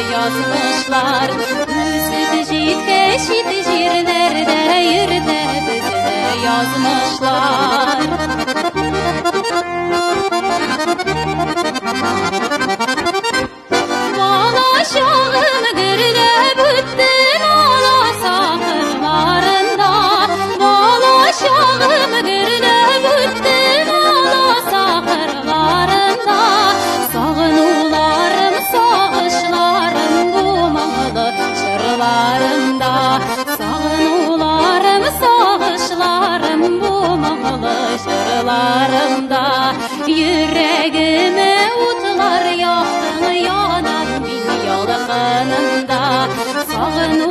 Yazmışlar, үсеп җиткәч чит җирләрдә йөртә безне язмышлар. Бала чагым гөрләп үтте наласа кырларында, бала чагым гөрләп үтте наласа кырларында. Сагынуларым, сагышларым бу моңлы җырларымда, сагынуларым, сагышларым бу моңлы җырларымда. Йөрәгемә утлар яктың, янам мин ялкынында. Сагыну